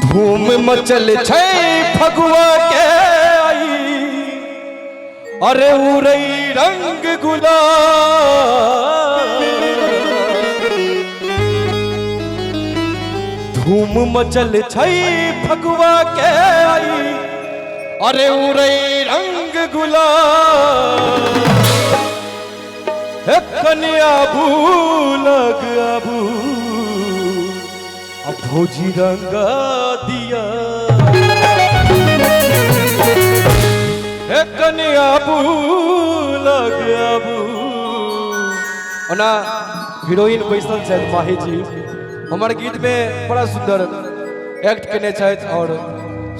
धूम मचल छै फगुआ के आई, अरे उड़ई रंग गुलाल। धूम मचल छै फगुआ के आई, अरे उड़ई रंग गुलाल। हे कनिया भूलग आबू, अब भौजी रंग दिया। हे कनिया भूलग आबू। ओना हीरोइन बैसल छथि माही जी, हमर गीत में बड़ा सुंदर एक्ट केने छथि और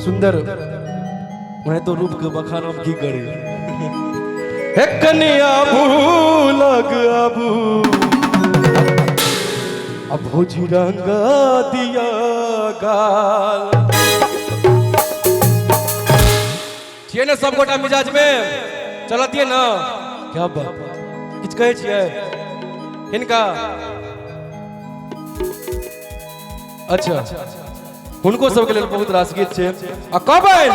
सुंदर उन्हें तो रूप के बखान हम की करी। हे कनिया भूलग आबू, अब भौजी रंग दिया गाल। छियै ने सब गोटा मिजाज में चलतियै ने? क्या बात, किछु कहै छियै हिनका? अच्छा, हुनको सबके लेल बहुत रास गीत छै। आ कहबनि,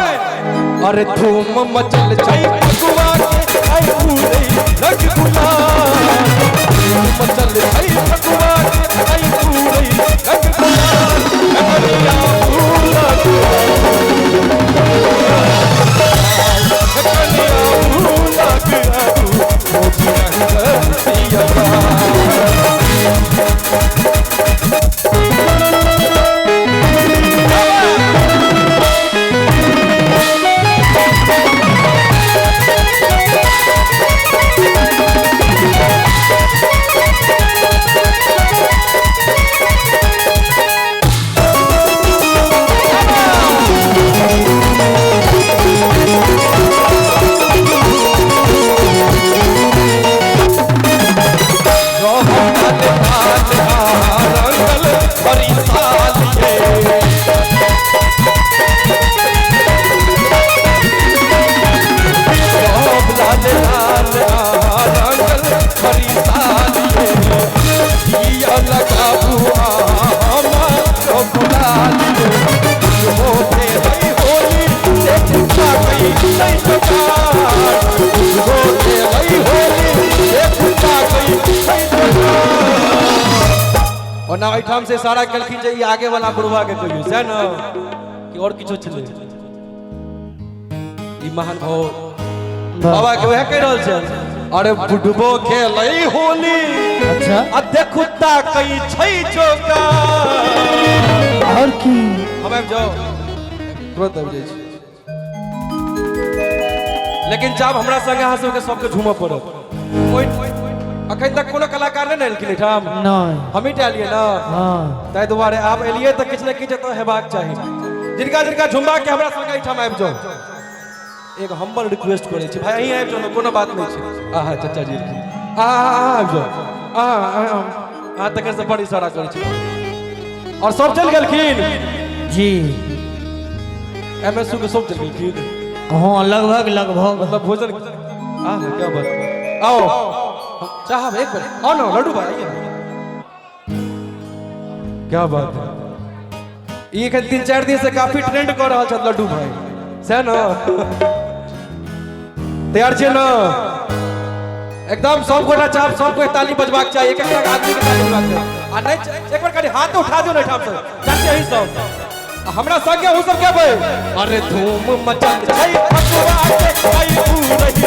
अरे धूम मचल छै फगुआ के आई पूरे रंग गुलाल। धूम मचल छै फगुआ के आई पूरे रंग गुलाल। कनिया भूलक, कनिया भूलक आबू, भौजी रंग दिया गाल। रंगल बड़ी साल ये, सब लाल लाल रंगल बड़ी साल ये। दिया लगाबू हमारो गुलाल ये। होते रही होली देखता गई नहीं जुगाड़। होते रही होली देखता गई नहीं जुगाड़। ओना एहिठाम से इशारा केलखिन जे ई आगे वाला बुढ़वा के कहियो, सएह ने कि और किछो छलै? ई महान भाव बाबा के वएह कहि रहल छै, अरे बुढ़बो खेलै होली। आ देखू ताकै छै चौका। और की? हम आबि जाओ, तुरंत आबि जाइ छी, लेकिन जाब हमरा संगे अहाँ सबके सबके झूमऽ पड़त। ओहि अखन तक कोनो कलाकार नहि ने एलखिन एहिठाम? नहीं। हमही टा एलियै ने? हाँ। ताहि दुआरे आब एलियै तऽ किछु ने किछु एतऽ हेबाक चाही। जिनका जिनका झुमबाक के हमरा संगे एहिठाम आबि जाउ। एक हम्बल रिक्वेस्ट करै छी, भाई, अहीं आबि जाउ ने, कोनो बात नहि छै। आहा, चाचा जी एलखिन। आहा, आहा, आबि जाउ। आहा, आहा, अहाँ तकर से बड़ इशारा करै छी। और सब चलि गेलखिन? जी। एम एस के सब चलि गेलखिन? हाँ, लगभग लगभग। मतलब भोजन, आहा, क्या बात। आओ चाहब, एक बार आओ ना लड्डू भाई, आइए। क्या बात है, ई एखन 3-4 दिन से काफी ट्रेंड कऽ रहल छथि लड्डू भाई, सएह ने? तैयार छियै ने एकदम सब गोटा? चाप सबको ताली बजबाक चाही, एक एक आदमी के ताली बजबाक चाही। आ नहि, एक बार खाली हाथ उठा दियौ ने एहिठाम से चाची, अहीं सब आ हमरा संगे अहूँ सब कहबै, अरे धूम मचल छै फगुआ के आई पूरई।